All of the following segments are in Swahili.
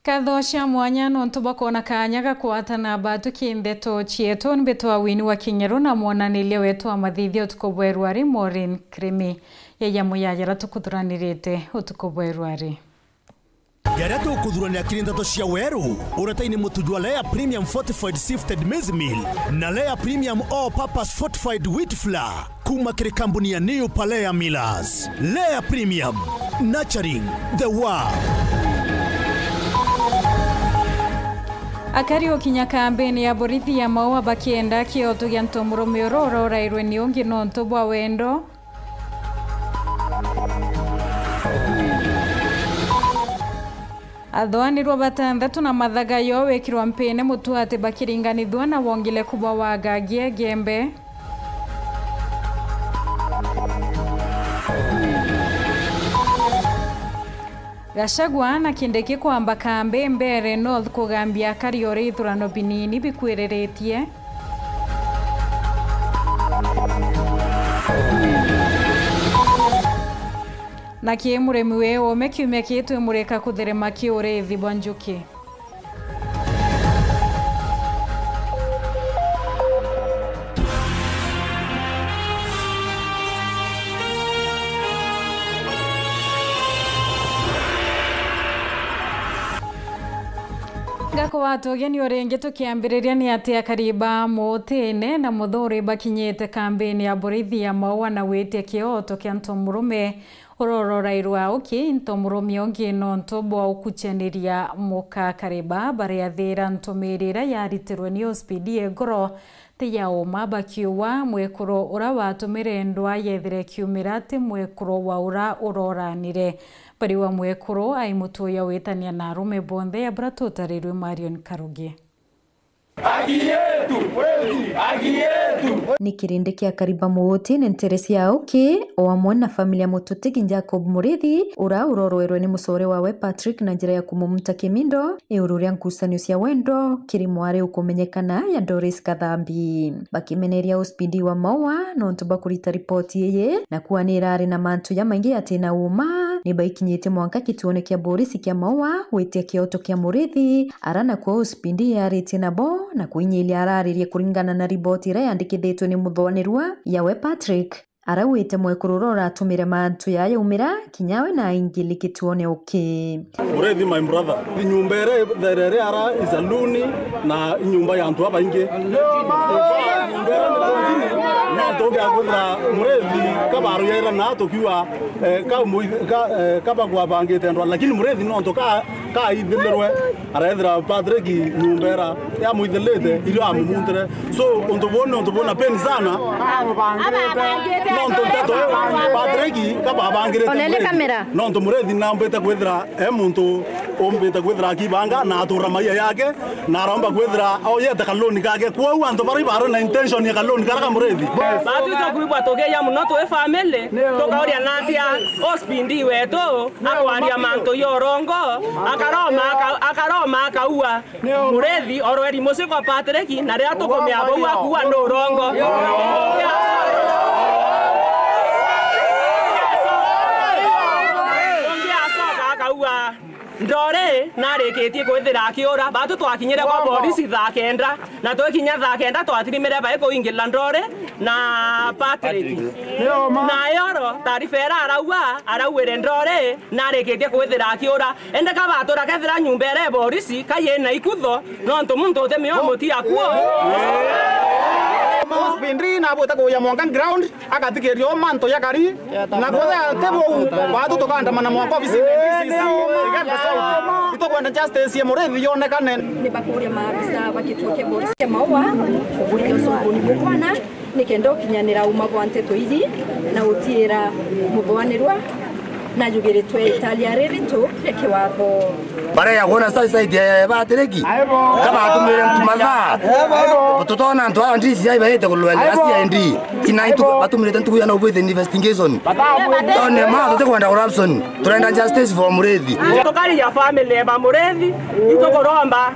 Katho cia mwanya nontu bakona kanya gakwatana batu kindeto chietu nbetwa wini wa kinyeru na mwonanilia wetu wa mathithio utuko bwa Rwari Maureen Krimi yeya muyayara tukuthuranirite utuko bwa Rwari. Yaria tukuthurania kiri ndeto cia weru uretaini mutujwa Layer Premium Fortified Sifted Maize Meal na Layer Premium All Purpose Fortified Wheat Flour kuma kiri kambuni ya New Palea Millers. Layer Premium, nurturing the world. Akari okinya kambeni ya borithi ya maua bakienda kioto gya ntomurume urora urairwe ni ungi nontu bwa wendo. Athoanirwa batanthatu na mathaga yo wikirwa mpene mutu ati bakiringanithwa na wongile kubwa wagagie gembe. Gachagua na Kindiki kwamba kambe mbere North kugambia kariore ithurano binini bikwiriretie. Na kie muremi we ome kiumia kitu mureka kutherema kiurithi bwa njuki. Ngako watu ogeni oringi tukiambiriria ni ati akariba mutine na muthuri bakinyite kambini ya borithi ya maua na witie kioto kia ntomurume urororairwa uki ntomurume ungi nontu bwa ukuchaniria muka kariba baria thira ntumirira yaritirwe ni OSPD ngoro ti ya uma bakiuwa mwikuro ura watumire ndwa yethire kiumira ati mwikuro wa ura uroranire bariwa mwikuro ai mutuya witania na arume bonthe ya bratutarĩrwe Marion Karugi. Ni kirindi kia kariba muoti ni nteresi ya uki o amwe na familia mututigi Jacob Murithi ura urorwerwe ni musore wawe Patrick na njira ya kumumuta kimindo iururia nkusanio cia wendo kiri mwari ukumenyekana ya Doris Kathambi bakimeneria uspidi wa maua nontu bakurita ripoti yeye na kuwa ni irari na mantu ya maingi atina uma ni baikinyite mwanka kituone kia borisi kia maua witia kioto kia Murithi arana kwa uspidi yaritie nabo na kuinyilia araririe kuringana na riboti ira yandikithitwe ni muthwanirwa yawe Patrick arawite mwekururo ratumire mantu ya yaumira kinyawe na ingili kituone uki. Murithi my brother nyumba ere therere ara izaluni na nyumba ya antu abaingi na toge agwira Murithi kabaru yera na tukiwa ka kaba bangite ndwa lakini Murithi no ntoka ka ithilirwe arethira Patrick nyumba era ya muithilite irio amumuntire so untu bona pen sana no nto Patrick kaba bangirite no nto Murithi na mbete kwithira e muntu umbite kwithira akibanga na atura maia yake na aromba kwithira oyete kaloni kake kwou antu bari baro na intention ya kaloni karaka Murithi batu tokuibwa tugeya muno twi family tukauria natia ospindi wetu akwaria mantu yorongo akaroma akaua Murithi orweri muci kwa Patrick na ria tukumia bau akua nurongo. Ndore narikitie kwithira akiura batu twakinyire kwa polisi thaa kenda na twikinya thaa kenda twatirimire bai kuingila ndore na Patrick na yoro taarifa era araua arauire ndore narikitie kwithira akiura ende kabatura kethira nyumba ere polisi kayena ikutho no ntu muntu utemio muti akuo. Ospindri na bota ko ya mwangan ground akatikirio manto ya kari na kotha tebo batu tukandamana mwanko ofisi DCC itokwenda justice ya Murithi yonekane ni bakuria maafisa wa kituo kia polisi kia maua kuguria usunguni bukwana nikenda ukinyanira uma bwa nteto iji na utiira muthwanirwa na jugiritwe Italia riritu ya kiwatho bare ya gona sai sai ya Patrick kama atumire mtu mathaa tutona ntu ayo ndisi ya ibete kulwela asi ndi ina itu batumire ntu ya na with investigation tone ma tutekwenda corruption turenda justice for Murithi tukari ya family ba Murithi itukuromba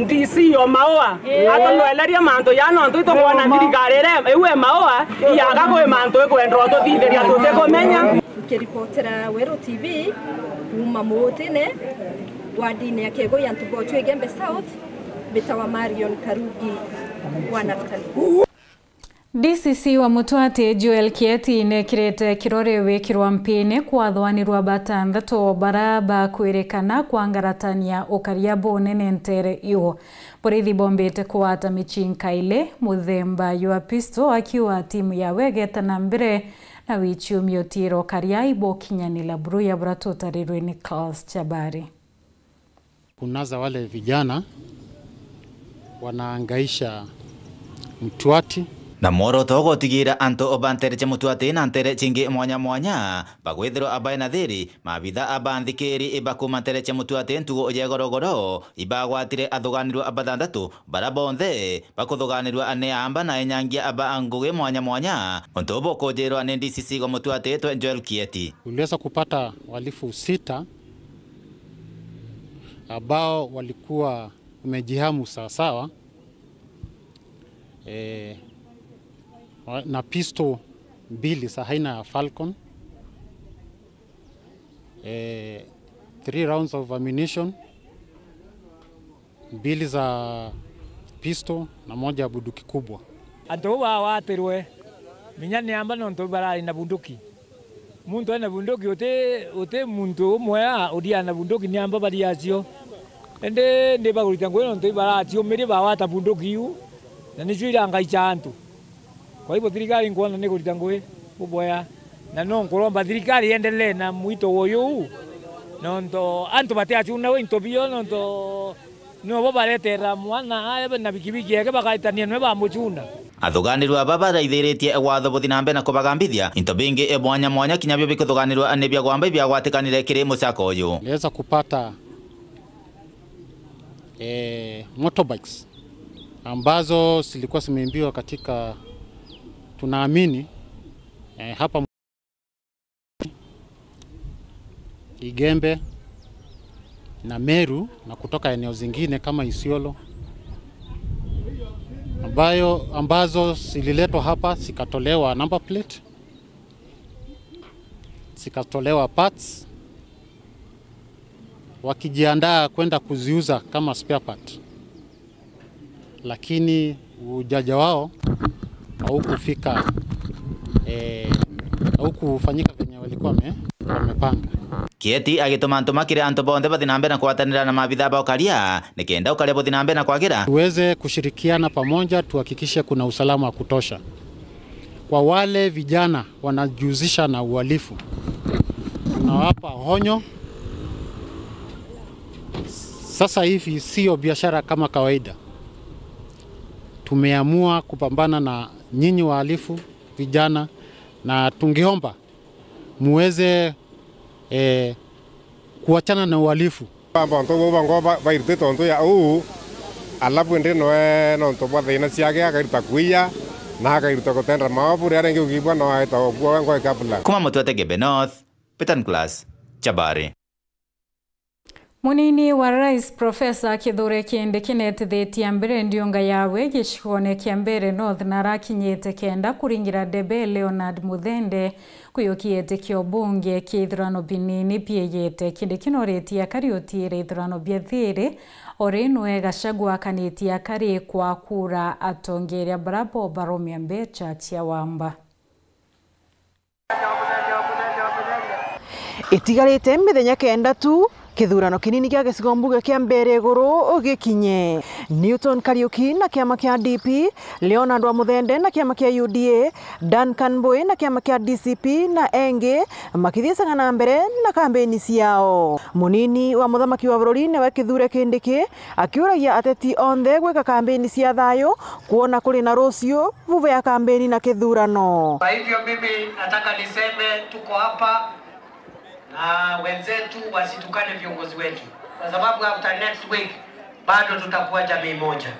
DC yo maua atolweleria mantu ya nontu itukwona thirikari ere iwe maua iyaga kwi mantu ikwendwo tuthitheria tutikumenya. Ukiripotera Weru TV kuma mutine Wadini ya Kego ya Ntubotu Igembe South bitawa Marion Karugi wa Naftali. DCC wa Mutwate Joel Kieti nekirete kirore wikirwa mpine kwathwanirwa batandatu baraba kwirikana kwangaratania ukaria bunene ntere iwo. Borithi bombete kuwata michinkaile muthemba ywa pisto akiwa timu ya wegeta na mbere na wichiumio tiro karia ibo kinyanila buru ya buratotarirwe ni Charles Chabari. Kunaza wale vijana wanaangaisha Mtwati na mworoto gotigira antu obantere Mutwati na ntere chingi mwanya mwanya bagwithirwo abae na thiri mabitha abanthikiri ibakuma ntere Mutwati ntugo ojegorogoro ibagwatire athuganirwo abathandatu bara bonthe bakuthuganirwo ane amba na enyangia aba angugi mwanya mwanya untu bukujirwa ni DCC go Mutwati twe Joel Kieti. Uliweza kupata walifu 6 ambao walikuwa wamejihamu sawasawa na pistol 2 za aina ya Falcon, 3 rounds of ammunition, 2 za pistol na 1 ya bunduki kubwa. Antu wawatirwe minya amba nontu barari na bunduki. Muntu ena bunduki ute muntu umwe uria na bunduki ni amba bari acio. Ende ndi bagurita ngwe nontu baracio miri bawata bunduki yu na nicio irangaicha antu. Kwa hivyo thirikari nkuona ni kurita ngui buboya na no nkuromba thirikari endelee na mwito uyu nonto antu batiachuna winto bio nonto no bo baretera mwana aya na bikibiki yake bakaitania nwe bamuchuna. Athuganirwa aba baraithiritie watho buthi na mbere na kubagambithia into bingi mwanya mwanya kinya bio bikuthuganirwa ni bia gwamba bia gwatikanire kiri mucako uyu. Niliweza kupata motorbikes ambazo zilikuwa zimeimbiwa katika, tunaamini hapa Igembe na Meru na kutoka eneo zingine kama Isiolo, ambazo zililetwa hapa zikatolewa number plate, zikatolewa parts, wakijiandaa kwenda kuziuza kama spare part, lakini ujaja wao haukufika, haukufanyika venye walikuwa wamepanga. Kieti agituma antu makire antu bonthe bathi na mbere na kwatanira na mabitha ba ukaria nikenda ukaria buthi na mbere na kwagira. Tuweze kushirikiana pamoja tuhakikishe kuna usalama wa kutosha. Kwa wale vijana wanajihusisha na uhalifu, tunawapa honyo. Sasa hivi sio biashara kama kawaida. Tumeamua kupambana na nyinyi wahalifu vijana, na tungeomba muweze kuachana na uhalifu. Kuma Mutwate Gembe North, Peter Class, Chabari. Munini wa Rais Profesa Kithure Kindiki netithitie mbere ndiunga yawe gĩcigo-inĩ kĩa Mbeere North na arakinyĩte kenda kũringira debe Leonard Muthende kũiyũkiĩte kĩobunge kĩa ithurano binini biĩyĩte. Kindiki norĩtie akariũtiĩre ithurano bia thĩrĩ ori nĩwe Gachagua akanĩtie akarĩ kwa kura atongeria barabo baromia mbeca cia wamba. Itigarĩte mĩthenya 9 tu kithurano kinini gĩa gĩcigo mbunge kĩa Mbeere Igũrũ gĩkinye. Newton Kariuki na kĩama kĩa DP, Leonard wa Muthende na kĩama kĩa UDA, Duncan Mbui na kĩama kĩa DCP na engĩ makĩthiĩcaga na mbere na kambeni ciao. Munini wa mũthamaki wa bũrũri nĩwe Kithure Kindiki akĩũragia ateti onthe gwĩka kambeni cia thayũ kuona kũrĩ na rũciũ vuva ya kambeni na kithurano. Kwa hivyo mimi nataka niseme tuko hapa na wenzetu wasitukane viongozi wetu, kwa sababu after next week bado tutakuwa jamii moja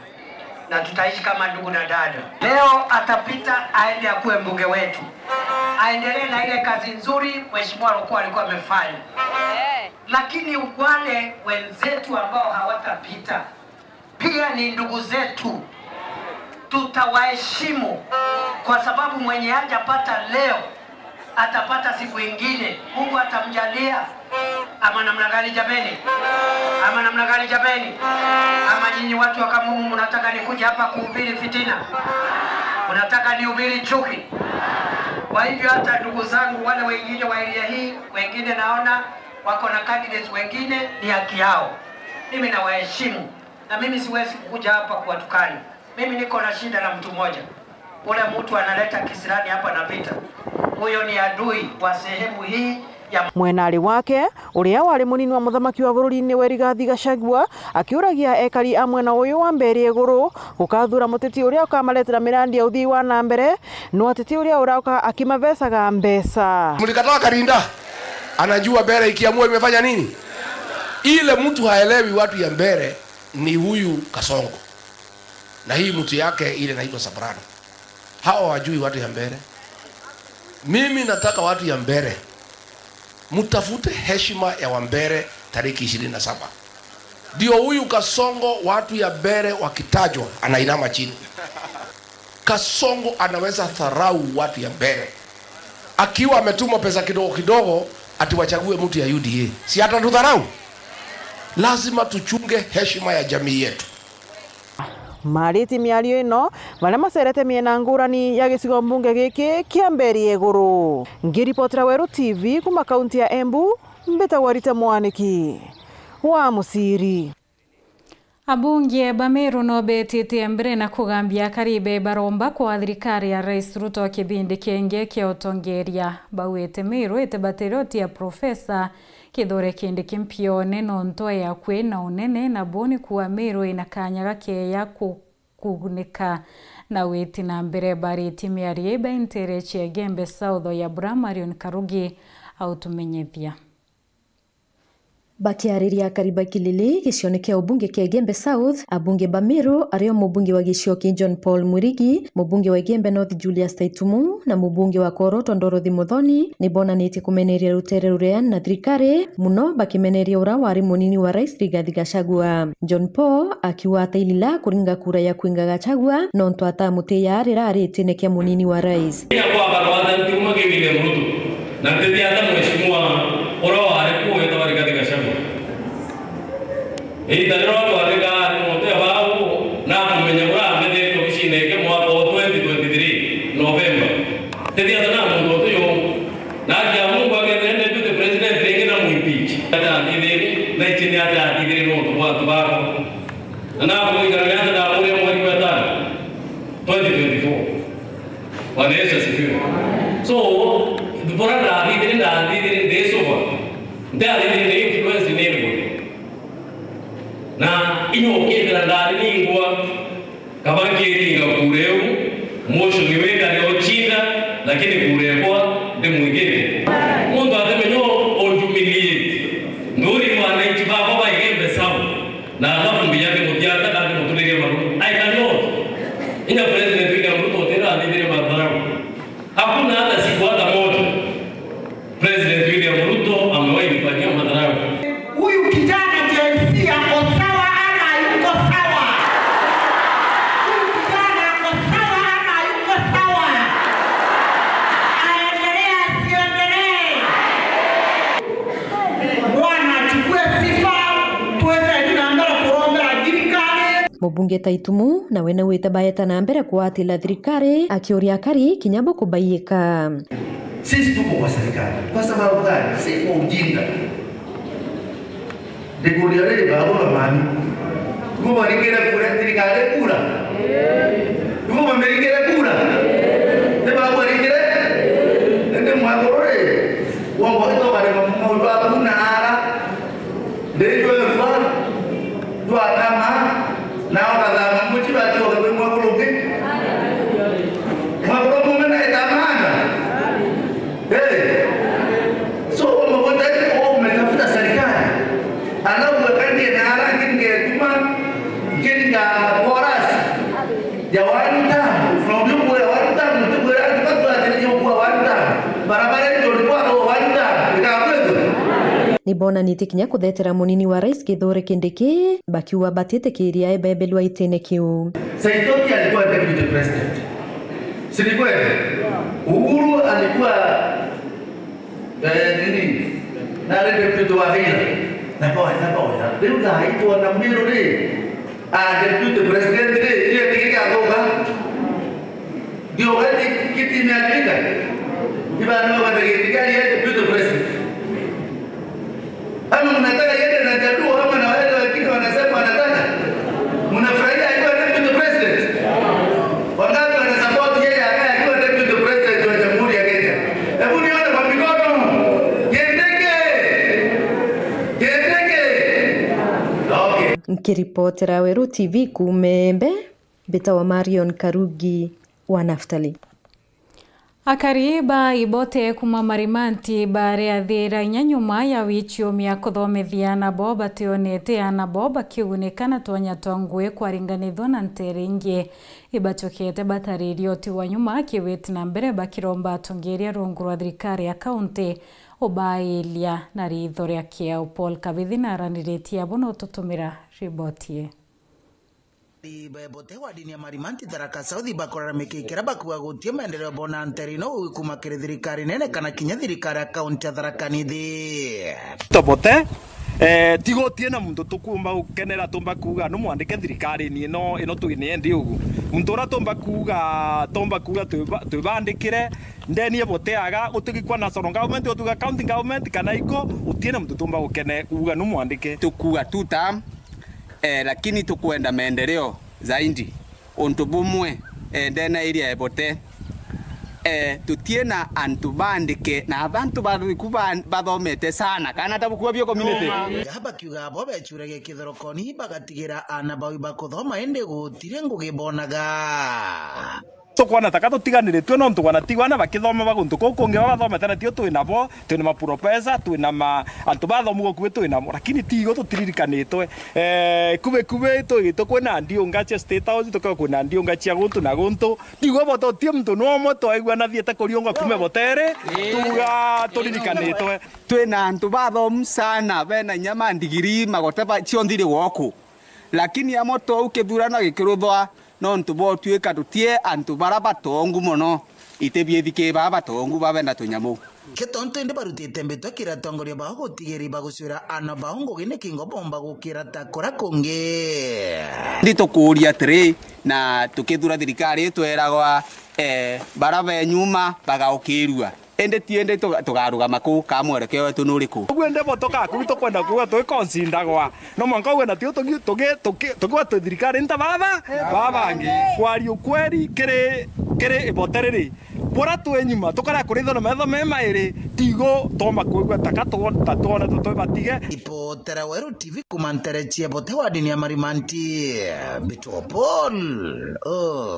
na tutaishi kama ndugu na dada. Leo atapita aende akuwe mbunge wetu, aendelee na ile kazi nzuri mheshimiwa alikuwa amefanya. Lakini wale wenzetu ambao hawatapita pia ni ndugu zetu, tutawaheshimu kwa sababu mwenye hajapata leo atapata siku ingine, Mungu atamjalia. Ama namna gani jameni? Ama namna gani jameni? Ama nyinyi watu wa Kamumu mnataka nikuje hapa kuhubiri fitina? Mnataka nihubiri chuki? Kwa hivyo hata ndugu zangu wale wengine wa area hii, wengine naona wako na candidates wengine, ni haki yao. Mimi nawaheshimu na mimi siwezi kukuja hapa kuwatukana. Mimi niko na shida na mtu mmoja. Ule mtu analeta kisirani hapa na vita. Huyo ni adui wa sehemu hii ya mwenari wake uria wari munini wa muthamaki wa bururi-ini we Rigathi Gachagua akiuragia ekari a mwena uyu wa Mbeere Iguru gukathura muteti uria ukamaretera mirandi ya uthii wa na mbere no ateti uria urauka akimavecaga mbeca. Mlikataa Karinda, anajua Mbeere ikiamua imefanya nini. Ile mtu haelewi watu ya Mbeere ni huyu Kasongo na hii mtu yake ile inaitwa Soprano. Hawa wajui watu ya Mbeere. Mimi nataka watu ya Mbeere mutafute heshima ya Wambere tariki 27. Ndio huyu Kasongo watu ya Mbeere wakitajwa anainama chini. Kasongo anaweza tharau watu ya Mbeere. Akiwa ametuma pesa kidogo kidogo atiwachague mtu ya UDA. Si hata tudharau. Lazima tuchunge heshima ya jamii yetu. Mariti miario ino maria macerete miena ngurani ya gicigo mbunge giki kia Mbeere Iguru. Ngiripotera Weru TV kuma kaunti ya Embu, mbitagwo Rita Mwaniki wa Musiri. Abunge ba Meru no betite mbere na kugambia karibe baromba kwa thirikari ya Rais Ruto kibindi kienge kia utongeria. Bawete Meru itebateroti ya Profesa Kithure Kindiki mpione no ntoa ya kwe na unene na boni kuwa Meru inakanyaga keya kugunika na weti na mbere bariti miarie ba intere Chiagembe South ya Bramarion Karugi autumenyethia. Bakiariria kariba kilili gicionĩ kia ubunge kia Igembe South, abunge ba Meru ario mubunge wa gicio kia John Paul Mwirigi, mubunge wa Igembe North Julius Taitumu na mubunge wa Koroto Dorothy Muthoni nibonanitie kumeneria rutere ruria na thirikari muno bakimeneria ura wari munini wa Rais Rigathi Gachagua. John Paul akiwa atailila kuringa kura ya kuinga Gachagua nontu atamutia rira aritine kia munini wa rais. Mubunge Taitumu na wena wita bayeta na mbere kuatila thirikari akiuria kari kinyambo kubayika. Sisi tuko kwa serikali kwa sababu gani? Si kwa ujinga. Ndikuria riri babo mami. Tumo barikira kura thirikari kura. Tumo barikira kura. Ne babo barikira. Nende mwagorore. Wongo ito bari mamu babu na ara. Ndijwe kwa dua kama nao kadhaa mmuchi bati wa mwagoroge. Mwagoroge mena itamana. Hey. So wamekuta wao umetafuta serikali. Alafu wakati na ara kinge tuma kinga chorus. Ya wanta from you kwa wanta mtu kwa wanta kwa wanta. Barabara ndio kwa wanta. Ikakwenda. Nibona nitikinya kuthetera munini wa Rais Kithure Kindiki bakiwa batite kiria ebebelwa itene kiu. Saitoti alikuwa deputy president. Si ni kweli? Uhuru alikuwa nini? Na rä deputy wa Thira na boya boya rä u thaa itwo na Meru rä a deputy president rä ile tikigathuka ndio gati kiti imeharibika ibano watakitikali ya deputy president ama mnataka yende na Jaluo ama na wale wengine wanasema wanataka mnafurahia akiwa deputy president. Wangapi wanasupport yeye akae akiwa deputy president wa Jamhuri ya Kenya? Hebu nione kwa mikono. Kendeke. Kendeke. Okay. Nkiripotera Weru TV kumembe bitawa Marion Karugi wa Naftali. Akariba ibote kuma marimanti bare athira nyanyuma ya wichio mia kuthomithia na bo bationete na bo bakigunĩka twanya twa kwaringanithwo na ntere ingi ibachokete bataririo tiwa nyuma kiwiti na mbere bakiromba atongeria rungu rwa thirikari ya kaunti ubailia na ritho ria kiao Paul Kabithi na araniritie abo no tutumira riboti. Bote wa dini ya Marimanti Tharaka South bakorera mikikira bakuga gutie maendeleo bona nterino kuma kiri thirikari nene kana kinya thirikari ya kaunti ya Tharaka Nithi tobote tigo tie na muntu tukumba gukenera tumba kuga no mwandike thirikari ni ino ino twine ndi ugu muntu ura tumba kuga twibandikire ndenie boteaga gutugikwa national government utuga county government kana iko utie na muntu tumba gukene kuga no mwandike tukuga tuta lakini tukwenda maendeleo zaidi onto bumwe ndena area ebote tutie na antu bandike na abantu bathomete sana kana tabukuwa bio community haba kiuga bo becurage kithorokoni bagatigira ana bawi bakuthoma ende gutire ngugi bonaga tukwana taka tutiganire no ntukwana tigwana bakithoma baguntu kukungi bathomete na tio twina bo twina maprofesa twina ma antu bathomu gukue twina lakini tigo tutiririkanitwe kube kube twigitwo kwina ndiunga cia State House tukawa kwina ndiunga cia guntu na guntu tigo bo tutie mtu no omwe twaigua na thiete kuriunga kume botere tuga turirikanitwe twina antu bathomu sana bena nyama ndigiri magote cionthire woku lakini amo to ukithurano gikiruthwa no ntu tuika tutie antu bara batongu mono itebie thike ba batongu babenda tunyamu ketonto ende barutite mbetwa kiratongoria bao gutigiri bagucura ana bao ngugi ni kingo bomba gukira takora kungi ndi tukuria atiri na tukithura thirikari tweragwa bara be nyuma bagaukirua ende tiende tugarugama ku ka mwerekeo wetu nuriku uguo ende botoka ku tukwenda kuga twikonsindagwa no mwanka uguo natio tugiwa twi thirikari nta baba babangi kwaria ukweri kiri kiri ibotereri bora twi nyuma tukaria kurithwo na metho me mairi tigo toma kuigua taka tuona tutwibatige Ipotera Weru TV kumanterechia bote wa dini ya Marimanti bitwo Paul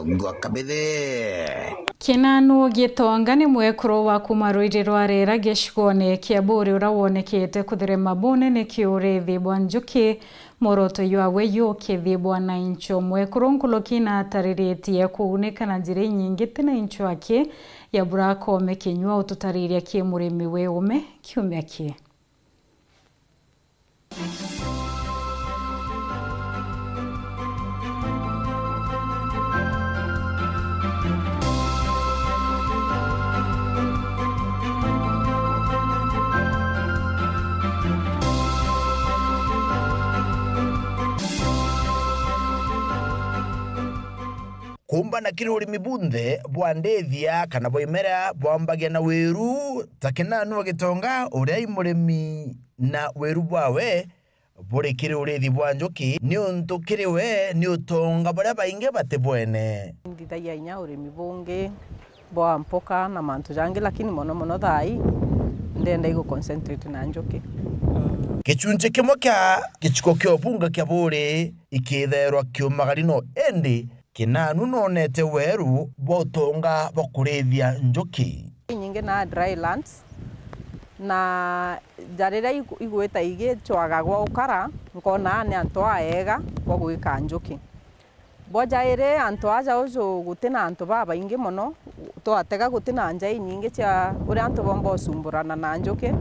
ngwakabithe Kinanu Gitonga ni mwekuro wa kuma rwiri rwa rera gĩcigo-inĩ kĩa Bũrĩ ũrĩa wonekete kũtherema bunene kĩũrĩthi bwa njũkĩ moroto yawe yũkĩthi bwa naincho mwekuro Nkũrũki na atarĩrĩtie kũgunĩka na njĩra nyingĩ tena incho ake ya burakome kĩnyua ũtũtarĩria kĩ mũrĩmi wĩ ũme kiumia kĩ. Kumba na kiri urimi bunthe bwa ndethia kana bwa imera bwambagia na wiru ta Kinanu Gitonga uria i murimi na wiru bwawe buri kiri urithi bwa njuki ni untu kiri we ni utonga baria baingi batibwene ndithagia inya urimi bungi bwa mpoka na mantu jangi lakini mono mono thai ndenda igo concentrate na njuki. Gĩcunjĩ kĩmwe kĩa gĩciko kĩa ũbunge kĩa Bũrĩ ikĩtherwa kĩũmagarino ĩndĩ Kinanu nonete weru bwa ũtonga bwa kũrĩithia njũkĩ nyingi na dry lands na njarĩrĩa igwĩta igĩchwaga gwa ũkara nkona nĩ antu aega gwa gwĩka njũkĩ bojaire antu aja ũcio gũtĩ na antu babaingĩ mũno twatega gũtĩ na nja inyingĩ cia ũrĩa antu bomba ũcumburana na njũkĩ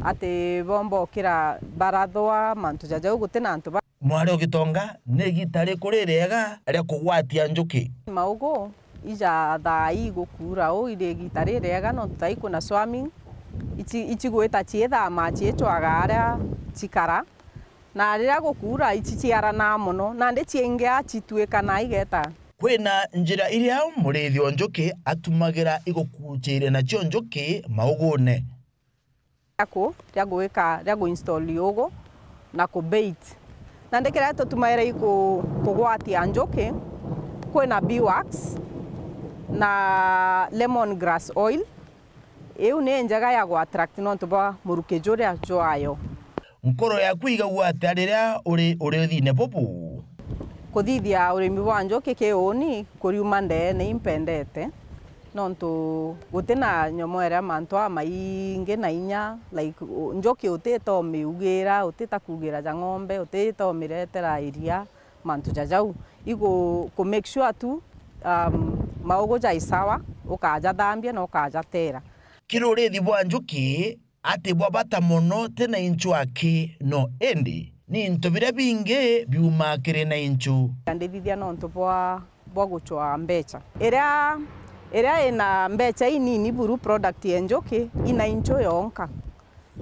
atĩ bomba ũkĩra barathwa mantu jajau gũtĩ na antu mwari ũgĩtonga nĩ gita rĩkũ rĩrĩega rĩa kũgwatia njũkĩ maugo ija thai gũkura ũ irĩ gita rĩrĩega no tũtai kwĩna swarming ichigwita chiethama chiechwaga aria chikara na riria gukura ichichiarana muno na ndi chiingia chituikana igeta. Kwina njira iria murithi wa njuki atumagira igukuchire nacio njuki maugune ako ria gwika ria install yogo na ku bait na ndikira tutumaira iku kugwatia njuki. Kwina beeswax na lemon grass oil iu ni njega ya gwa attract no tuba muruke juria jwayo. Nkoro yaku igagua atia riria uri urithine pupu? Kuthithia urimi wa njuki kiuni kuriuma ndee ni impendete nontu gutina nyomo iria mantu a maingi na inya like njuki utita miugira utita kugira ja ng'ombe utita miretera iria mantu jajau igo ku make sure tu maugo ja isawa ukaja thambia na ukaja tera. Kirurithi bwa njuki ati bwa bata muno tena inchu aki no indi ni into biria bingi biumakire na inchu. Ndithithia nontu bwa guchwa mbecha iria ina mbecha inini buru product ya njuki ina inchu yonka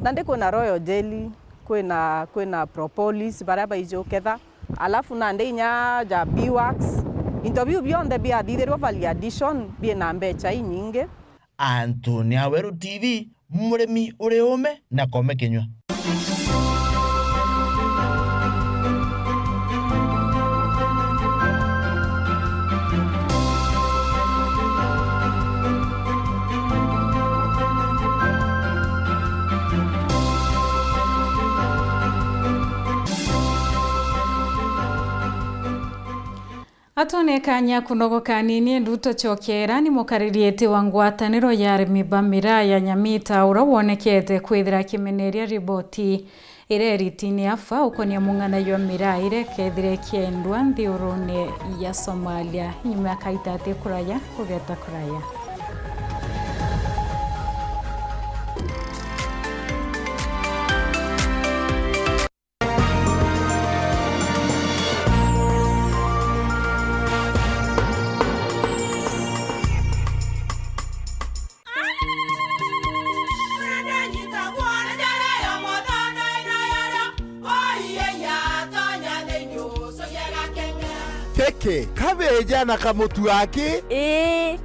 na ndi kwina royal jelly kwina propolis baria baijuketha alafu na ndi inya ja beeswax into biu bionthe biathithirwo value addition biina mbecha inyingi. Anthony Aweru TV, murimi uri ume na kome kinywa. Atone kanya kunogoka nini nduto chokera ni mukaririete wa ngwataniro ya arimi ba miraa ya Nyamita ura wonekete kwithira kimeneria riboti ireritini afa ukonia mung'ana yo miraa ire kethire kiendwa nthiurune ya Somalia nyuma ya kaitate kuraya kugeta kuraya. Kabeja na kamutu ake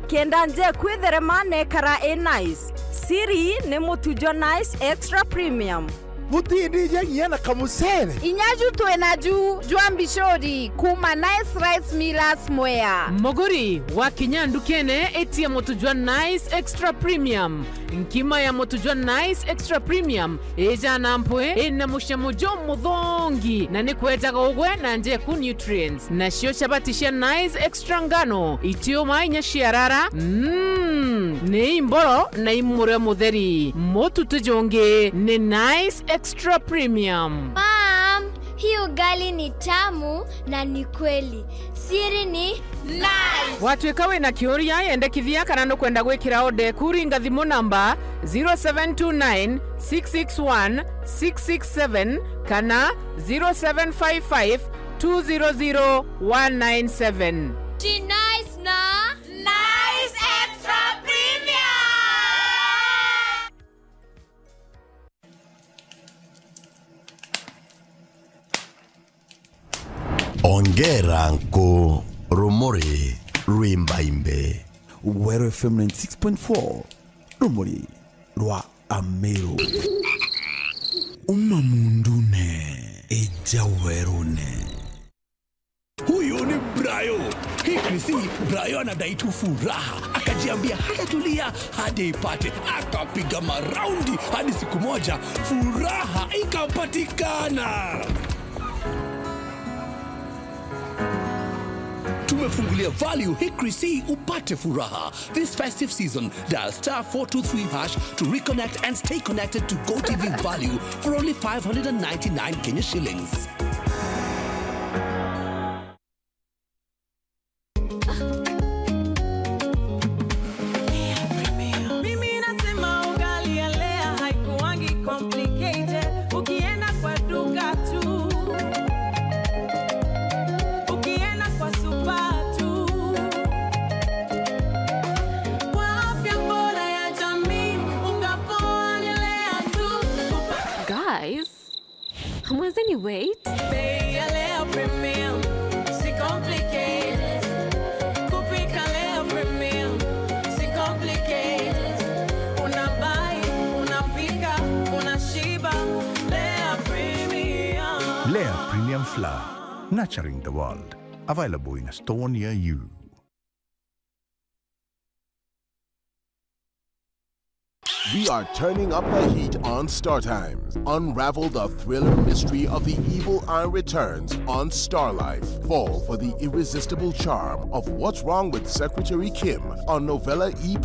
kenda nje kwithere manekara e nice siri ni mutujo nice extra premium mutindi jengia na kamusere inyaju twena ju jwambishori kuma Nice Rice Millers Mwea muguri wa kinyandu kene etia mutujwa Nice Extra Premium nkima ya mutujwa Nice Extra Premium eja na mpwe ena mushamujo muthongi na ni kwetaga ugwe na njeku nutrients na cio chabati cia Nice Extra ngano itio mainya ciarara ni imboro na imure mutheri mutu tujonge ni Nice Extra Premium. Mom, hii ugali ni tamu na ni kweli. Siri ni nice. Watuika wina kiuria endekithia kana nukwenda gwikira ode kuringa thimu namba 0729 661 667 kana 0755 200 197. Nice na Nice Extra Premium. Ongera nko rumuri rwimbaimbe Weru FM 96.4 rumuri rwa Ameru umamundune ejawerune. Huyu ni Brayo. Hii Krisi, Brayo anadai tu furaha. Akajiambia hatatulia hadi ipate. Akapiga maraundi hadi siku moja furaha ikapatikana. Tumefungulia value Hickory C upate furaha. This festive season, dial star 423 hash to reconnect and stay connected to GoTV Value for only 599 Kenya shillings. Guys, hamwezeni wait? Bei ya Lea Premium, si complicated. Kupika Lea Premium, si complicated. Unabai, unapika, unashiba. Lea Premium. Lea Premium Flour, nurturing the world. Available in a store near you. We are turning up the heat on Star Times. Unravel the thriller mystery of The Evil Eye Returns on Star Life. Fall for the irresistible charm of What's Wrong with Secretary Kim on Novella E+.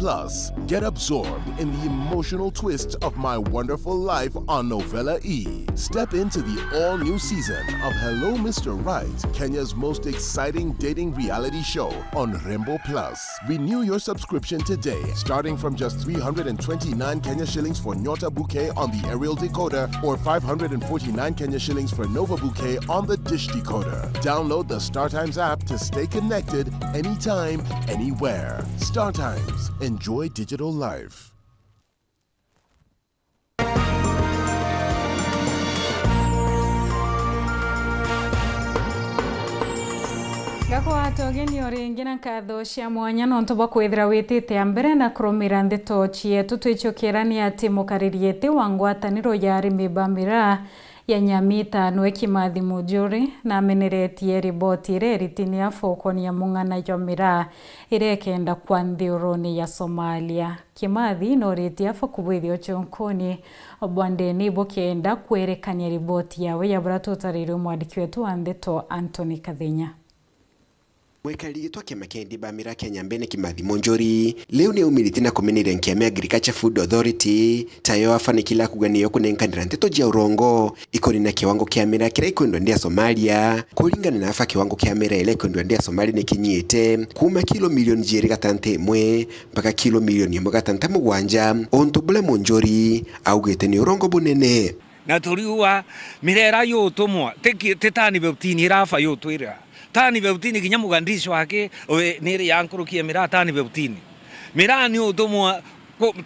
Get absorbed in the emotional twists of My Wonderful Life on Novella E. Step into the all-new season of Hello Mr. Right, Kenya's most exciting dating reality show on Rembo Plus. Renew your subscription today, starting from just 329 Kenya shillings for Nyota Bouquet on the aerial decoder or 549 Kenya shillings for Nova Bouquet on the dish decoder. Download the Star Times app to stay connected anytime, anywhere. Star Times. Enjoy digital life. Gakwata ũgeni o rĩngĩ na nkatho cia mwanya nontu bwa kwithira witite ambere na kurumira ndeto cietu twichukira ni ati mukaririete wa ngwataniro ya arimi ba miraa ya Nyamitano Kimathi Munjuri na ameneretie riboti iria eritini ya fokonia mung'ana ya miraa iria ikenda kwa nthiuruni ya Somalia. Kimathi noritie afa kubwithia uchonkoni bwandeni bukenda kwerekania riboti yawe ya buria tutaririe mwandiki wetu wa ndeto Anthony Kathenya. Mwikariri kiama kia endi ba miraa Kenya mbene Kimathi Munjuri leo ni umiliti na kumenire nkiama Agriculture Food Authority tayo afanikila kuganio kunenkanira nteto jia urongo ikoni na kiwango kia miraa kira ikwendwa ndia Somalia kulingana na afa kiwango kia miraa ile ikwendwa ndia Somalia ni kinyite kuma kilo milioni 2.1 mpaka kilo milioni 1.7 onto bula Munjuri augete ni urongo bunene na turiwa mirera yotumwa tetani beutini rafa yotwira tani beutini kinya mugandisho wake niri yankurukie miraa tani beutini miraa ni utumwa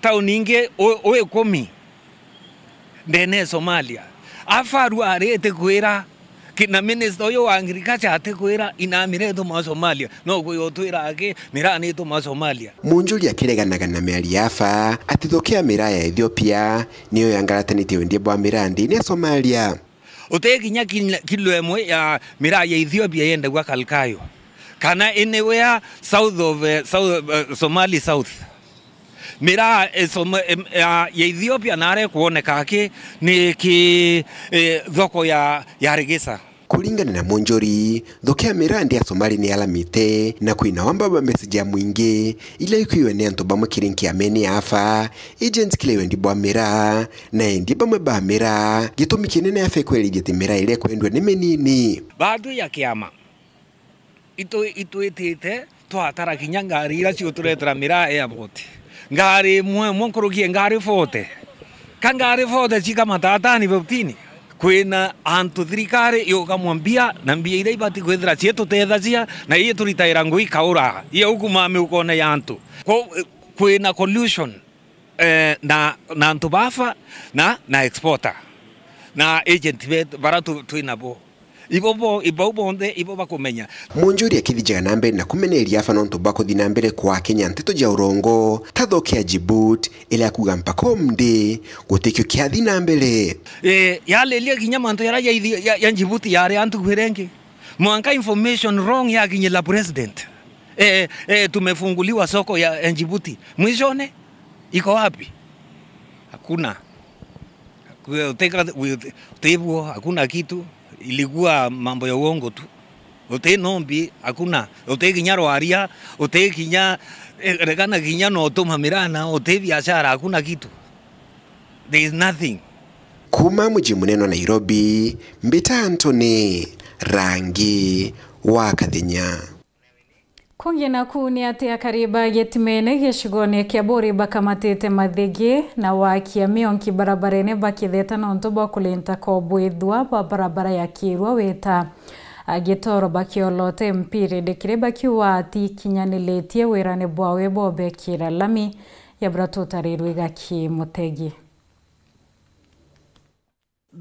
tauni ingi oe komi ndene Somalia afaru arete kwira na minister oyo wa agriculture ate kwira ina miraa tuma Somalia no kuyotwira ake miraa ni tuma Somalia. Munjuri akireganaga na miari yafa atithokea miraa ya Ethiopia niyo yangaratanite wendie bwa miraa ndini ya Somalia. Utekinya kilo emwe ya miraa ya Ethiopia yende kwa Kalkayo kana anywhere south of Somali South miraa ya Ethiopia nare kuoneka ki ni ki thoko ya Rigisa. Kulingana na Munjuri thoko miraa ndi ya Somali ni alamite na kwina wamba ba message ya mwingi ila ikiwe ne antu bamwe kirinki ameni afa agents kile wendi bwa miraa na endi bamwe ba miraa gitumi kinene afa kweli giti miraa ile kwendwe ni menini bado ya kiama ituitite twatara kinya ngari ira ciuturetera miraa airport ngari mwe mwankurukie ngari 40 ka ngari 40 chikamatata beutini kwina antu thirikari yukamwambia na mbia ira ibati kwithira cietutethazia na iye turitaira ngui kaura iye ukumami ukone ya antu kwina collusion na antu bafa na exporter na agent bara twinabo ibo ibo bonde ibo bakumenya. Munjuri akithijaga na mbere na kumeneria afa nontu bakuthi na mbere kwa Kenya nteto ja urongo tathokia Djibouti ila kuga mpaka omndi gutikio kiathi na mbere yalelia kinya mantu yara ya Djibouti yare antu kwirengi mwanka information wrong ya kinyela president tumefunguliwa soko ya Djibouti mwishone iko wapi? Hakuna uteka hakuna kitu. Ilikuwa mambo ya uongo tu. Ute nombi hakuna. Ute kinya roaria, ute kinya rekana kinya no tuma mirana, ute biashara hakuna kitu. There is nothing. Kuma mji munene wa Nairobi, Mbita Anthony Rangi wa Kathenya. Kungi na kuni ati akariba getimene gicigoni kia Buri bakamatite mathigi na wakia mionki barabarene bakitheta nontu bwa kulinta kobwithwa bwa barabara ya Kirwa wita agitoro bakiolote mpiri ndikire bakiuga ati ikinyaniletie wirani bwawe bobekira lami ya bura tutarirwe gaki mutegi.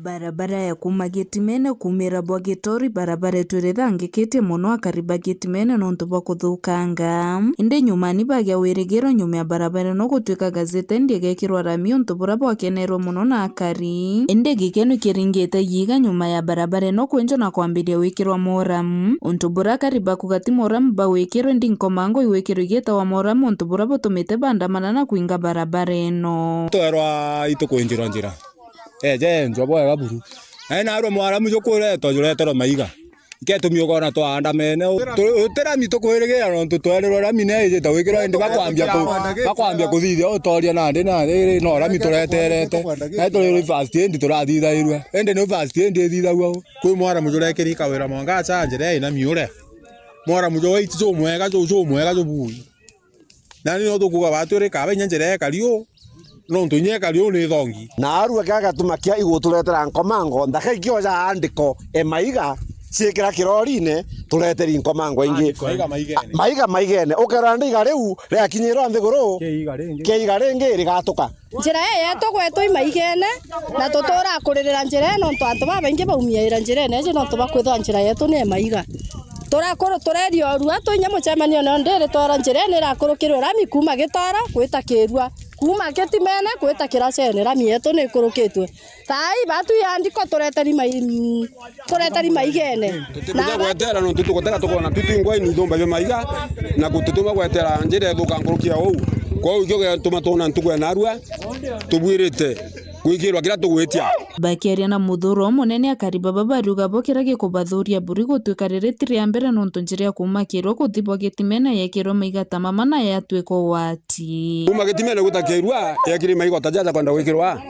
Barabara ya kuma Gĩtimene kumĩra bwa Gĩtori barabara ĩtwĩrĩthangĩkĩtie mũno akariba Gĩtimene nontu bwa kũthũkanga ĩndĩ nyumani bagĩa wĩrĩgĩro nyuma ya barabara no gũtuĩka gazete ndĩgekĩrwa rami untu buria bwakenerwo mũno na akari ĩndĩ gĩkeno kĩringĩte yiga nyuma ya barabara ĩno kwenjwo na kwambĩrĩria gwĩkĩrwa moramu untu buria akariba kuga ti moramu bawĩkĩrwo ĩndĩ nkomango iwĩkĩrwo igĩtawa moramu untu buria bũtũmĩte bandamana na kuinga barabara ĩno twerwa itukwinjirwa njira ejenjwa bwega buru na arwo mwaramu jukuretwo juretero maiga iketumio kona twaandamene utirami tukwirigira nontu twerirwo rami ne ijita wikirwo indi bakwambia kuthithia utoria nandi na no rami tureterete na turi first indi turathithairwe indi ni first indi ithithagwo kwi mwaramu jurekiri kawira mwanga chanjire ina miure mwaramu jo iti jo mwega jo mwega jo bui na ni no tukuga batwire kabe nyanjire kario no ntunye kario ni thongi na arua gagatuma kia iguturetera nkomango ndaka ikioja andiko e maiga ciikira kirori-ini tureteri nkomango ingi maiga maigene ukera ndiga riu riakinyirwa nthiguru keiga ringi rigatuka njira ĩyo yetũgwetwo imaigene na tũtũraga kũrĩrĩra njĩra ĩno nontu antu babaingi baumiaira njĩra ĩno ĩnji nontu bakwithwa njĩra yetu nĩ maiga tũrakũrũ tũrerio rua tũinya mũcemanio no ndĩrĩ twara njĩra ĩno ĩrakũrũkĩrwo rami kuma gĩtara gwĩta kĩrua kuma Gĩtimene gwĩta kĩracene rami yetu nĩ ĩkũrũkĩtwe thai batu yandiko tũreteri maigene na gwetera no tutugotera tukona tutingwa ini thumba bya maiga na gututuma gwetera njĩra ĩthũka ngũrũkia ũũ kwa ikio gĩatũma tũna ntukwe narua tubwirĩte gwikirwa kira tugwitia. Bakiaria na muthuro munene akariba babariuga bokira gikubathuria buri gutuika riri ti ria mbere nontu njira ya kuma kirwa guthi bwa Gĩtimene yekirwo maiga ta mama na yatuika wati kuma Gĩtimene gutakirwa yekiri maiga ta jaja kwenda gwikirwa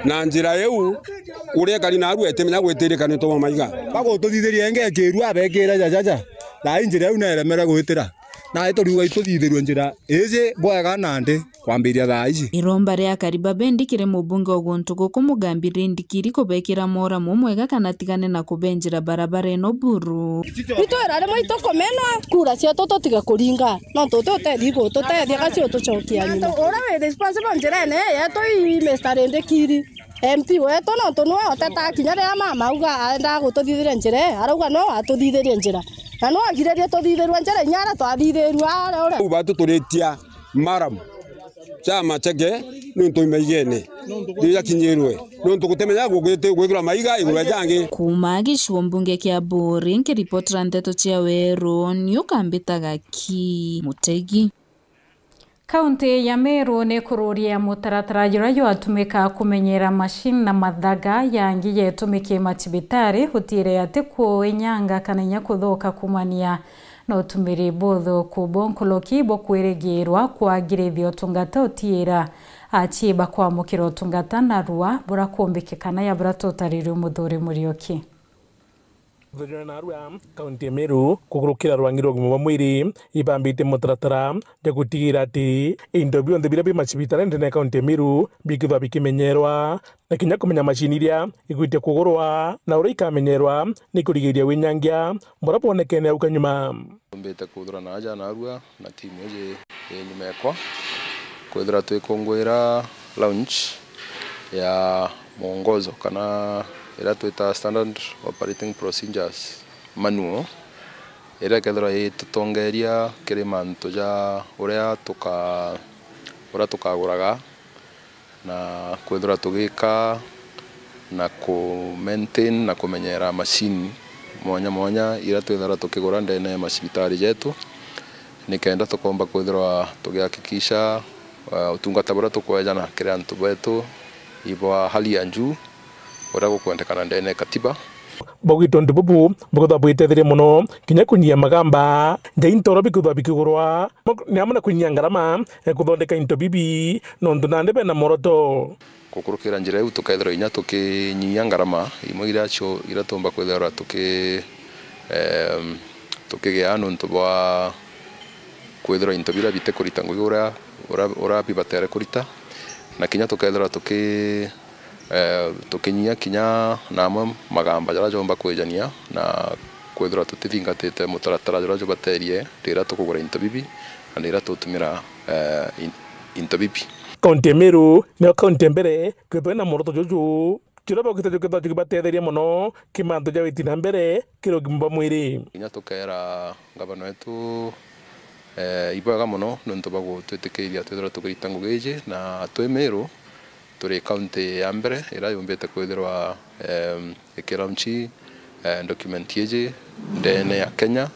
na njira iu uria kari na arua itimenya gwitirika ni tuma maiga bagututhithiria enge kirwa bekira jajaja na njira iu neremera gwitira na ituriuga ituthithirwe njira iji bwega nandi kwambiria thaa ici. Iromba ria akariba bendikire mubunge wa guntu guku Mugambire Ndikiri kubekira moramu mwega kana tigane na kubenjira barabara ino buru itwira rimwe itukumenwa kura cietu tutiga kuringa no tututethi gututethia gacio tucokia nyuma uria wi responsible njira ene yetu i Mr. Ndikiri MP wetu no tunwe oteta kinya riria mama auga aenda gututhithiria njira arauga no atuthithirie njira na no agirerie tuthithirwa njira inyara twathithirwa aria uria batu turitia maram chama chege nuntu imaigene ndiyakinyirwe nuntu gutemenya gwikirwa maiga iguru jangi kuma gicigo mbunge kia Buri nkiripotera nteto cia weru niukambitaga ki Mutegi. Kaunti ya Meru ni kururia mutaratara juria jwatumika kumenyera mashini na mathaga yangi yetumikie machibitari hutire ati kuinyanga kana inya kuthuka kumania na utumiri buthuku bonkuloki bokwirigirwa kwagirithia utungata utiira achiba kwamukira utungata narua bura kumbikikana ya bura tutaririe Muthuri Muriuki. Narua kaunti ya Meru kugurukira rwangi rwa ũgima wa mwĩrĩ ibambĩte mũtaratara ja gũtigĩrĩra atĩ indo bionthe biria bi macibitari ndene kaunti ya Meru bikithwa bikimenyerwa na kinya kũmenya macini iria igwĩtie kũgũrwa na ũrĩa ikamenyerwa nĩ kũrigĩrĩria wĩnyangia mbora bonekene hau kanyuma. Mbĩte kuthura na aja narua na timu ĩjĩ ĩ nyuma yakwa kwithira twikũngũĩra launch ya mwongozo kana ira twita standard operating procedures manual ira kethira itutongeria kiri mantu ja uria tukaguraga na kwithira tugika na ku maintain na kumenyera machine mwanya mwanya ira twithira tukigura ndene macibitari jetu nikenda tukomba kwithira tugihakikisha utungata buria tukwejana kiri antu betu ibwa hali ya njuu uria gukwendekana ndene katiba. Bogito ndububu bugutha bwitethire muno kinya kunyia magamba nja intoro bikuthwa bikigurwa ni amwe na kunyia ngarama ya kuthondeka into bibi nondu nande bena moroto gukurukira njira iu tukethirwa inya tukinyia ngarama imwe iria cio iria tumba kwithirwa tukigea nontu bwa kwithirwa into biria bitekurita ngugi uria bibatere kurita na kinya tukethirwa tukinyia kinya namwe magamba jaria jomba kwijania na kwithirwa tutithingatite mutaratara juria jubaterie rira tukugura into bibi na rira tutumira into bibi. Kaunti ya Meru nĩyo kaunti ya mbere kwithwo ĩna muoroto juju Chura bakita juketha jukibatetheria muno kimanto ja witi na mbere kiro gimba mwiri. Inya tukera gavana wetu ibwega muno nontu bagutwitikiria twithirwa tukirita ngugi iji na twi Meru turi county ya mbere ira yumbite kwithirwa ikilaunchi document iji ndene ya Kenya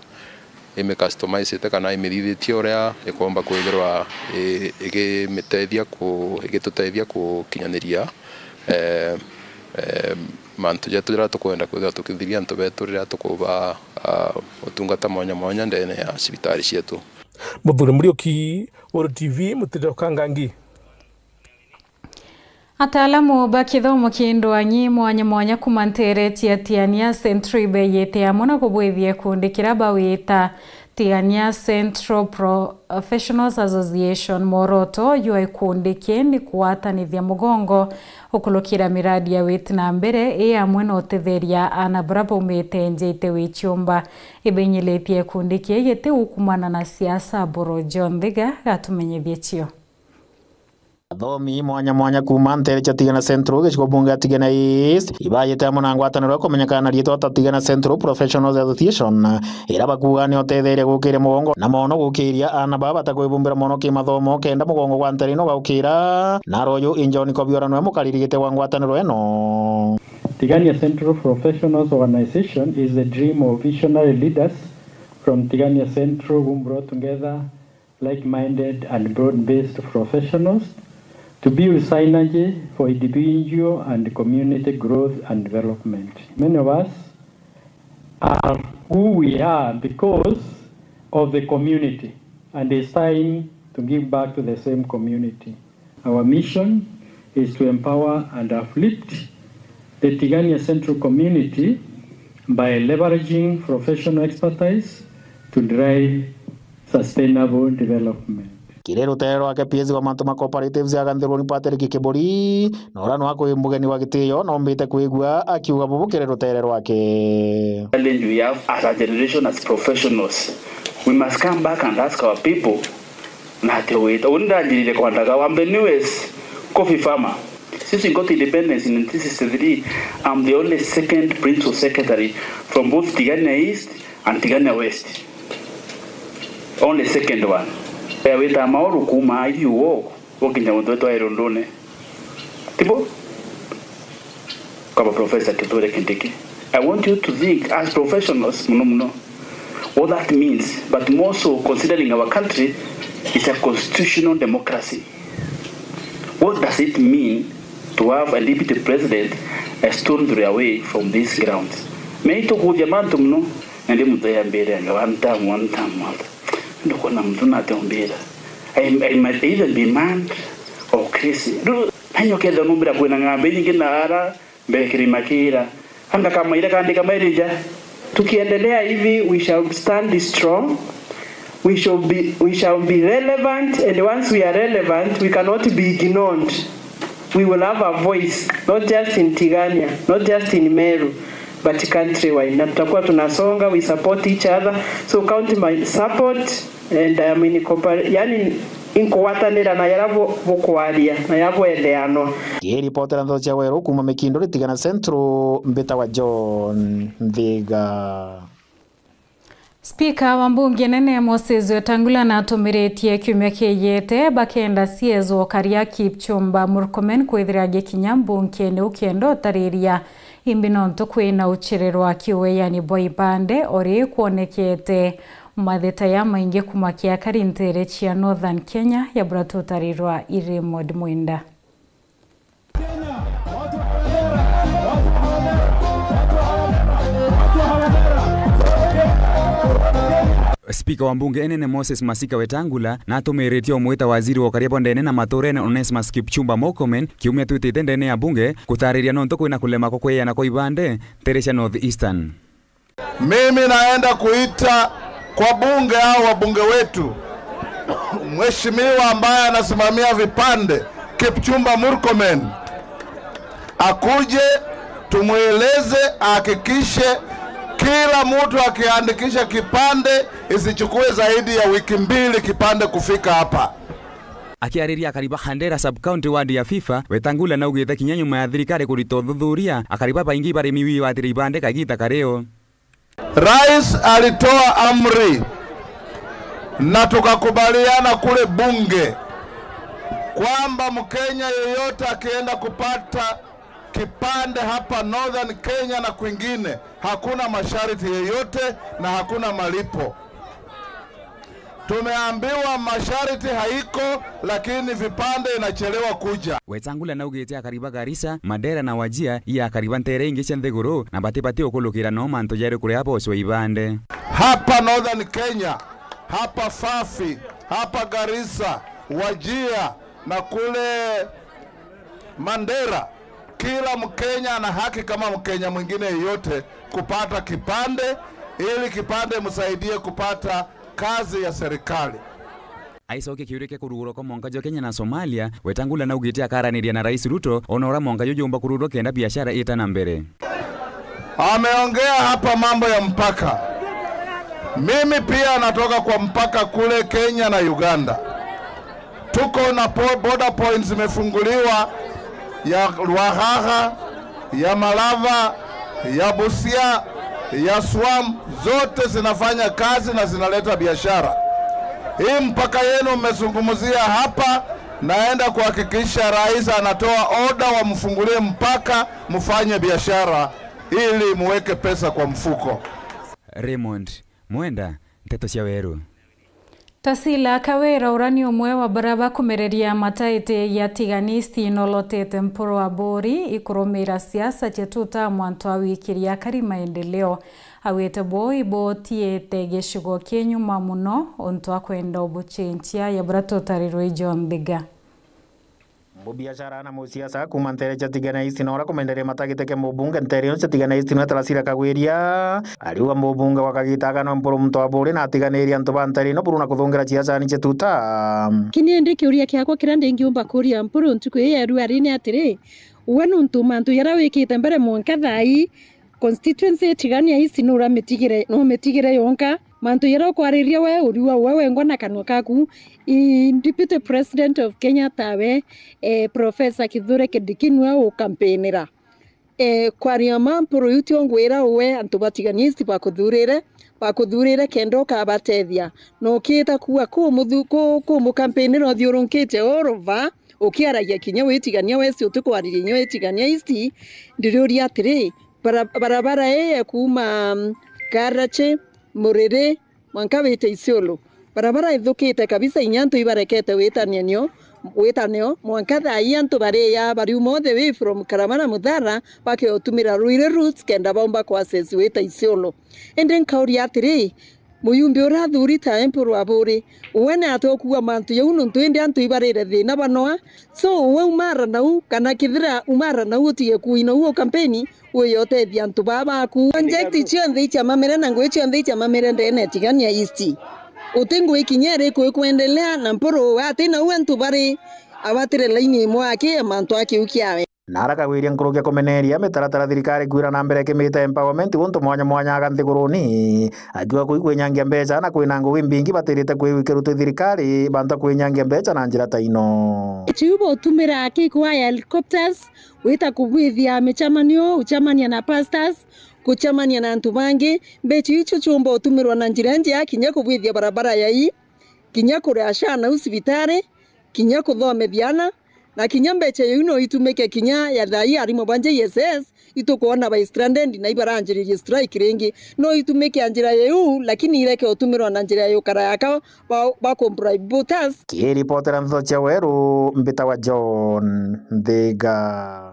imecustomizete kana imithithitie uria ikomba kwithirwa igimiteithia ku igituteithia kukinyaniria mantu jetu jira tukwenda kwithirwa tukithiria antu betu riria tukuba utungata mwanya mwanya ndene ya cibitari cietu. Muthuri Muriuki, World TV, Mutindo Kangangi. Ataalamu ba kithomo kindwanyi mwanya mwanya kumantere tia Tiania Central beyete amona kubwithie kundi kira bawita Tiania Central Professionals Association moroto yua ikundi ni kuatanithia mugongo ukulukira miradi ya witi na mbere iya mwena utetheria ana brabo umite njeite wichumba ibenyiletie kundi kiegete ukumana na siasa boro John Thiga gatumenyithie chio. Athomi mwanya mwanya kuma ntere cha Tigana Central gĩcigo bunge Tigana East ibayete hamwe na ngwatanĩro kũmenyekana na rĩtwa ta Tigana Central Professionals Association ĩra bakuga nĩ ũtetheire gũkĩria mũgongo na mono gũkĩria ana baba ta kwĩbumbĩra mono kĩmathomo kenda mũgongo gwa ntere ĩno gaũkĩra na royo Injoni Kobiora nĩwe mũkariri gĩtĩ wa ngwatanĩro ĩno. Tigania Central Professionals Organization is the dream of visionary leaders from Tigania Central who brought together like-minded and broad-based professionals to build synergy for individual and community growth and development. Many of us are who we are because of the community, and it's time to give back to the same community. Our mission is to empower and uplift the Tigania Central community by leveraging professional expertise to drive sustainable development. Kirero tero ake PS wa mantu ma cooperatives aganthirwo ni Patrick Kibori na ura no mugeni wa gitio no mbite kwigua akiuga bubu kirero tere rwake. Challenge we have as a generation, as professionals, we must come back and ask our people na te wait undajirire kwandaka I'm the newest coffee farmer. Since we got independence in 1963, I'm the only second principal secretary from both Tigania East and Tigania West. Only second one. Wita maoru kuma if you walk wakinya mtu wetu airondone tipo kama Professor Kithure Kindiki. I want you to think as professionals muno muno what that means, but more so considering our country is a constitutional democracy. What does it mean to have a deputy president a stone throw away from these grounds? Mei to mantu muno ndi mtu ya mbere nga one time ndokona mtu nateombera. I might even be mad or crazy. Nanyoketha numbira kwina ng'ambe nyingi na ara mbekiri makira anga kama ile kaandika mairija. Tukiendelea hivi we shall stand strong. We shall be relevant, and once we are relevant we cannot be ignored. We will have a voice not just in Tigania, not just in Meru, but countrywide. Na tutakuwa tunasonga, we support each other. So count my support and I am in yani inkwatanira na yarabo bokwaria na yabo endeano. Ripotera ntho Weru kuma Mikindo Tigana Central mbita wa John Thiga. Spika wa mbunge nene Moses Wetangula na atumiretie kiumia kiyete bakenda siezo karia Kipchumba Murkomen kwithira gikinya mbunge ni ukienda tariria imbinonto kwina uchererwa kiwe yani boy bande ori kuonekete matheta ya maingi kumakia karintere chia Northern Kenya ya bratotarirwa Iremod Mwinda. Spika wa mbunge enene Moses Masika Wetangula na atumiretie umwita waziri wa karibu ndene na maturene Onesmus Kipchumba Murkomen kiumia twitite ndene ya bunge kutariria nonto kwina kulema kwa kwa ibande teresha North Eastern. Mimi naenda kuita kwa bunge au wabunge wetu mheshimiwa ambaye anasimamia vipande Kipchumba Murkomen akuje tumueleze, ahakikishe kila mtu akiandikisha kipande isichukue zaidi ya wiki mbili kipande kufika hapa. Akiarĩria akariba Handera sub county ward ya FIFA Wetangula na ugĩte kinya nyuma ya thirikari kũrita ũthuthuria akariba baingi barĩmi wiwatĩre ibande kagita karĩo. Rais alitoa amri na tukakubaliana kule bunge kwamba Mkenya yeyote akienda kupata kipande hapa Northern Kenya na kwingine hakuna masharti yeyote na hakuna malipo. Tumeambiwa masharti haiko, lakini vipande inachelewa kuja. Wetangula na ugete akariba Garissa, Mandera na Wajia iya akariba ntere ingi cia nthiguru na batibati ukulukira no mantu jari kuria boco ibande. Hapa Northern Kenya, hapa Fafi, hapa Garissa, Wajia na kule Mandera, kila Mkenya ana haki kama Mkenya mwingine yeyote kupata kipande ili kipande msaidie kupata kazi ya serikali. Aicoke kiurike kurugurwo kwa mwanka jwa Kenya na Somalia, Wetangula na ugite akaraniria na Rais Ruto onora mwanka jujumba kururwo kenda biashara itana mbere. Ameongea hapa mambo ya mpaka. Mimi pia natoka kwa mpaka kule Kenya na Uganda. Tuko na border points zimefunguliwa ya Ruahaha, ya Malava, ya Busia, ya Swam, zote zinafanya kazi na zinaleta biashara. Hii mpaka yenu mmezungumzia hapa, naenda kuhakikisha rais anatoa oda wamfungulie mpaka mfanye biashara ili muweke pesa kwa mfuko. Raymond Mwenda, Nteto cia Weru. Tasila Kawira urani umwe wa baraba kumereria mataite ya tiganisti nolotete mporo wa bori ikurumira siasa chetuta mwanto awikiria kari maendeleo awete boi botiete gecigo kienyuma muno onto akwenda obuchenchia ya brato tarirwe John Biga. Mubiashara na musiasa kuma ntere chatigana isi nora kumenderea matagiteke mubunge ntere chatigana isi na tarasira kagwiria ariwa mubunge wakagitaga no mporo mto abure na atiganiria nto bantari no puruna kuthungira ciaca ni chetuta kini ndi kiuria kiakwa kira ndingiumba kuria mpuru ntuku yeru arine atiri we nuntu mantu yara wikite mbere mwanka thai constituency tigania isi nura mitigire no mitigire yonka mantu yara kwariria we uriwa we wengwa na kanwa kaku Deputy President of Kenya tawe Professor Kithure Kindiki niwe ukampeinira kwaria mampuru yutio ngwira we antu batiganisti bakuthurire kendo kabatethia no ukita kuwa ku mukampeinira uthiurunkite orova ukiaragia kinya witigania wesi utukwariria inya witigania ici ndiriuria atiri barabara eye kuma Karachi Muriri mwanka wite Isiolo barabara ithukite kabisa inyantu ibarekete witanio mwanka thai antu baria bari umothe wi from Karamara Muthara bakiotumira Ruire routes kenda baumba kwa access wita Isiolo ende nkauria atiri muyumbi urathurita empuru aburi wene atokuwa mantu yau nuntu indi antu ibarire thina banoa so we umara nau kana kithira umara nau utige kuina uo kampeni wiyotethia antu babaku project cionthe iciamamire na ngui cionthe iciamamire ndene tigania East utingu ikinyere kuendelea na mpuru ati nau antu bari abatire laini imwe ake mantu akiukiawe Naraka wiria nkurukia kumeneria mitaratara thirikari kwira na mbere kimita empowerment guntu mwanya mwanya aga nthiguruni akiuga kui kwinyangia mbeca na kwina ngugi mbingi batirite kwiwikirutwo thirikari bantu kwinyangia mbeca na njira ta ino chiubo utumira akikwa ya helicopters wita kubwithia michamanio uchamania na pastors kuchamania na antu bangi mbeca icio chumba utumirwa na njira njia kinya kubwithia barabara yai kinya kuria na usibitari kinya kuthomethiana na kinya mbeca yau no itumike kinya ya thai arimo banje ISS itukuona by stranded na ibaranjiririe strike ringi no itumike njira yau lakini ireke utumirwa na njira yau kara yaka ba comply voters Kiripotera Ntho cia Weru mbita wa John Thiga.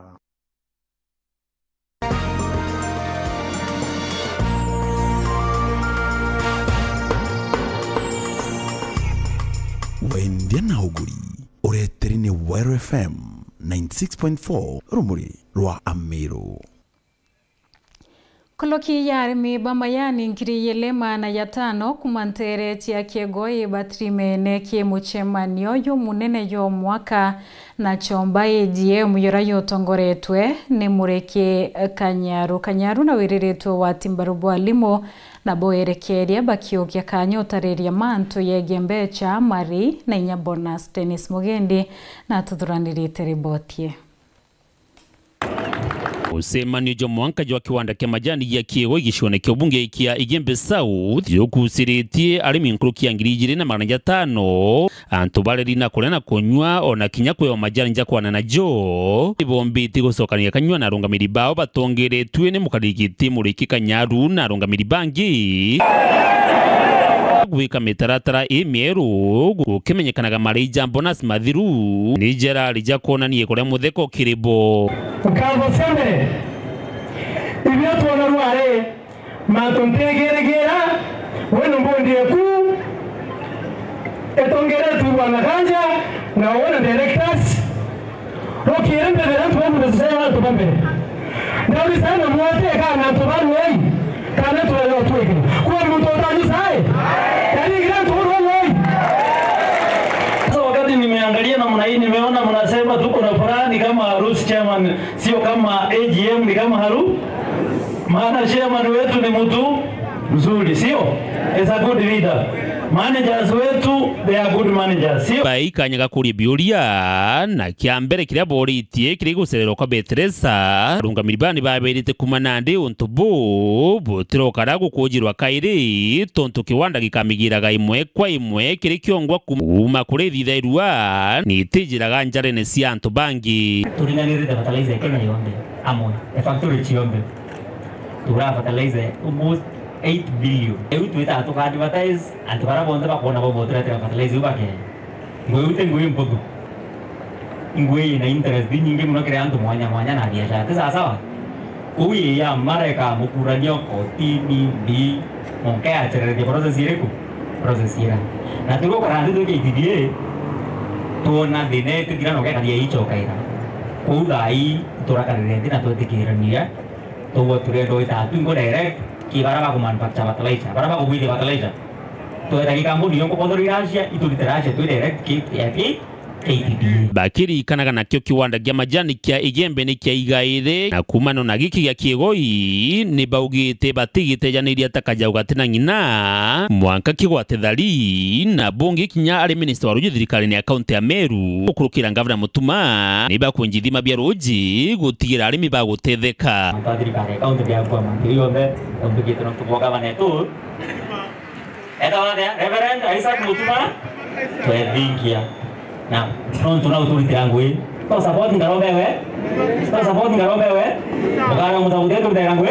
Wendia na uguri ureteri ni Weru FM 96.4 rumuri rwa Amiru. Koloki ya arimi bamayani ngiri yelema na yatano kumantere chia kiegoi batrimene kie muchemanio yo munene yo mwaka na chomba AGM yora yotongoretwe ni mureke Kanyaru Kanyaru na wiriretwe wa timbarubo alimo na boerekeria bakiokia kanyo tareria manto yegembecha mari na inya bonus Dennis Mugendi na tuthuranirite ribotie. Usemanio jo mwanka jo kiwanda kia majani ya kiego gishone kyo bunge kia Igembe South yokusiritie arimi nkuru kia 2500 antu bareri na kurena kunywa ona kinya kwewa majani nja kwana na jo ibombi tigocokania kanywa na rungamiri bao batongeretwe ni mukarigiti Muriki Kanyaru na rungamiri bangi gwika mitaratara imieru gukimenyekanaga mari jambo na mathiru ni njera rija kuonanie kuria mutheko kiribo ukavoseme ibyo tuona rware matontegeregera weno mbondie ku etongere tu bwana kanja na wona directors rokirembe verantu bambe tu bambe ndari sana mwate kana tubarwe kana tuwe tuwe kwa mtu otani sai yani grant urwe. Sasa wakati nimeangalia namna hii nimeona mnasema tuko na furaha ni kama harusi chairman, sio kama AGM, ni kama haru. Maana chairman wetu ni mtu mzuri, sio? Is a good leader. Managers wetu they are good managers, sio? Bai kanyaga kuri biuria na kia mbere kiria boritie kiri gucererwo kwa Betresa rungamiri bani baberite kuma nandi untu bu butirokara gukujirwa kairi tontu kiwanda gikamigiraga imwe kwa imwe kiri kiongwa kuma kuri thithairua ni tijiraga njarene cia antu bangi turinganirite fertilizer Kenya yombe amwe e factory chiombe tura fertilizer almost 8 billion. Eu tuita atuka advertise antu bara bonde bakona bo botra tera fertilizer ubake. Ngwe ngwe mpogo. Ngwe na interest di nyingi muno kire antu mwanya mwanya na biashara. Tisa sawa. Kuyi ya mareka mukuranio kotini bi monke acherere process ireku. Process ira. Na tuko karandi tu KTDA tuona thina tugira no kekaria icho kaira. Kou thai turakarire na twetikirania. Tuwa turendo ita tu direct ki bara ba manufacture fertilizer bara ba kubidi fertilizer to eta kampuni yonko kodori Asia itu literasia tu direct ki ki KTDA bakiri kanaga nakio kiwanda gia majani kia Igembe ni kia igaire na kumano na giki gia Kiegoi ni baugite batigite janiria takajauga tena ngina mwanka kigwate thari na bunge kinya ari minister wa ruji thirikari ni kaunti ya Meru ukurukira ngavana Mutuma ni bakunjithima bia ruji gutigira arimi bagutetheka thirikari kaunti ya kwa mandu yothe ombigite no tuboga banetu eta wa Reverend Isaac Mutuma twethingia na no tuna authority yangu hii to support ngarombe we to support ngarombe we mugara musabude tu yangu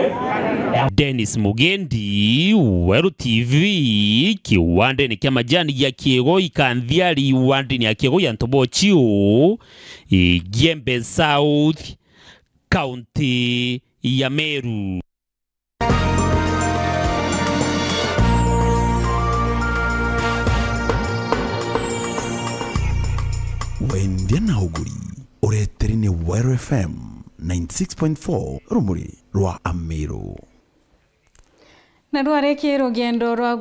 Dennis Mugendi Weru TV kiwande ni kia majani ya Kiegoi kanthiari wande ni ya Kiegoi ya Ntobochiu Igembe South County ya Meru. Wendia na uguri ureteri ni Weru FM 96.4 rumuri rwa Amiru. Na rwarĩkie rũgendo rwa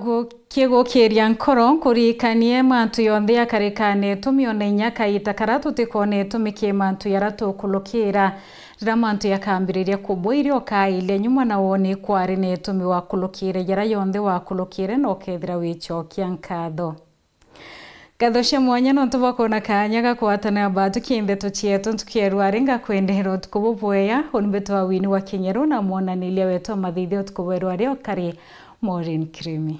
kĩgũkĩria nkoro kũrikanie mantu yonthe yakarĩkane tũmĩone inya kaita karia tũtikone tũmĩkie mantu yara tũkũlũkĩra rĩrĩa mantu yakambĩrĩria kũbũirio kaile nyuma na woni kwarĩ nĩ tũmi wa kũlũkĩra yara yonthe wa kũlũkĩre na ũkethira wĩchokia nkatho. Ngatho cia mwanya no tũbakona kanya gakwatana batu kiindeto cietu ntukierwa ringa kwendera utuku bubweya onimbeto wa wini wa Kinyeru na mwonanilia wetu mathithio utuku bwerwa rio kari Maureen Krimi.